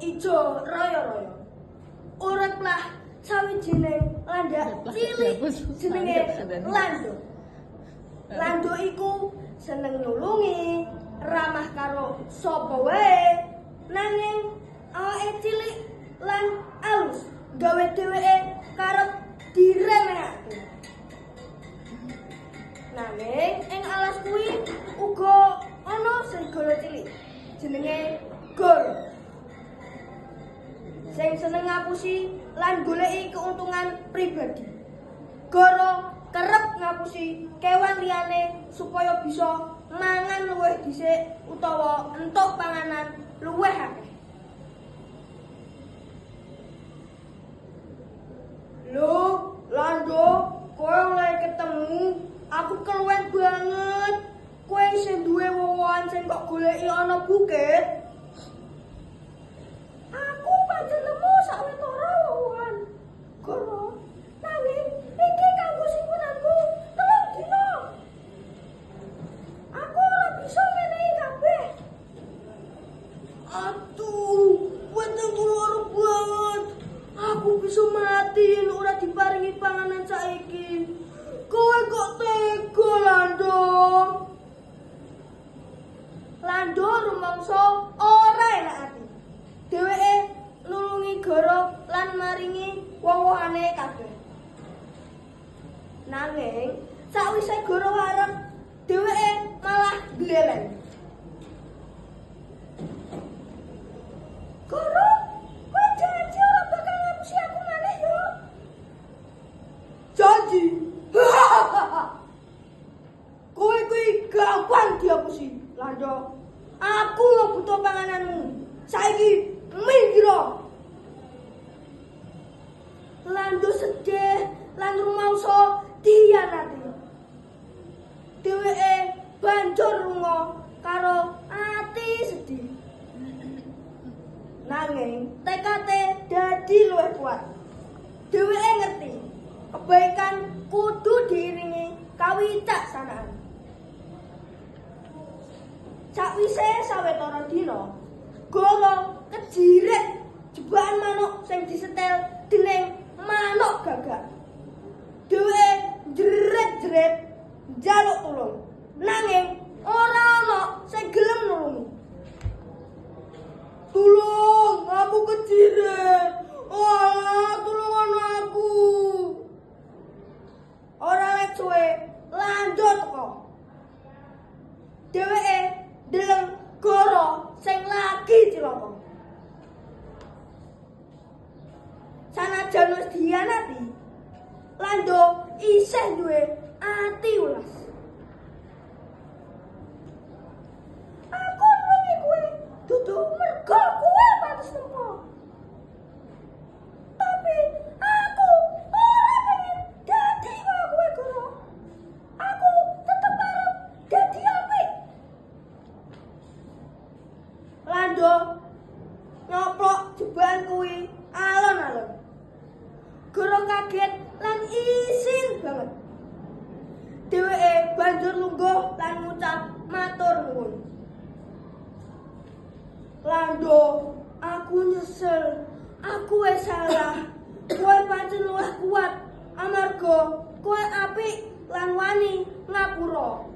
ijo raya-raya. Uriplah sawijining landak cilik jenenge Lando. Lando iku seneng nulungi, ramah karo sapa wae, nanging awake cilik lan alus gawe dheweke karep diremehake. Nanging ing alas kuwi uga ana serigala cilik jenenge Goro, sing seneng ngapusi lan goleki keuntungan pribadi. Goro kerep ngapusi kewan liyane supaya bisa mangan luwih dhisik utawa entuk panganan luwih akeh. Lho, Lando, kowe oleh ketemu, aku keluwen banget. Kowe sing duwe wowoan sing kok goleki ana bukit. Aku pancen nemu sawetara wowoan, Goro. Nanging iki kanggo simpenanku 3 dina. Aku ora bisa menehi kabeh. Aduh, wetengku loro banget. Aku bisa mati yen ora diparingi panganan saiki. Kowe kok tega, Lando? Lando rumangsa ora enak ati. Dheweke nulungi Goro lan maringi woh-wohane kabeh. Nanging sakwise Goro wareg, dheweke malah gleleng. Goro, kowe janji ora bakal ngapusi aku maneh yo? Janji. Kowe kuwi gampang diapusi, Lando. Aku ora butuh pangananmu. Saiki minggir. Lando sedih lan rumangsa dihianati. Dheweke banjur lunga karo ati sedih. Nanging tekate dadi luwih kuat. Dheweke ngerti kebaikan kudu diiringi kawicaksanaan. Sakwise sawetara dina, Goro kejiret jebakan manuk sing disetel dening manuk gagak. Dheweke jerit-jerit njaluk tulung, nanging ora ana sing gelem nulungi. Tulung, aku kejiret. Walah, tulung ana aku. Ora let suwe, Lando teko. Dheweke ndeleng Goro sing lagi cilaka. Sanajan wis dihianati, Lando isih duwe ati welas. Aku nulungi kowe dudu mergo kowe pantes nempo. Tapi aku ora pengen dadi kaya kowe, Goro. Aku tetep arep dadi apik. Lando nyoplok jebakan kuwi alon-alon. Goro kaget lan isin banget. Dheweke banjur lungguh lan ngucap matur nuwun. Lando, aku nyesel. Aku wis salah. Kowe pancen luwih kuat amarga kowe apik lan wani ngapura.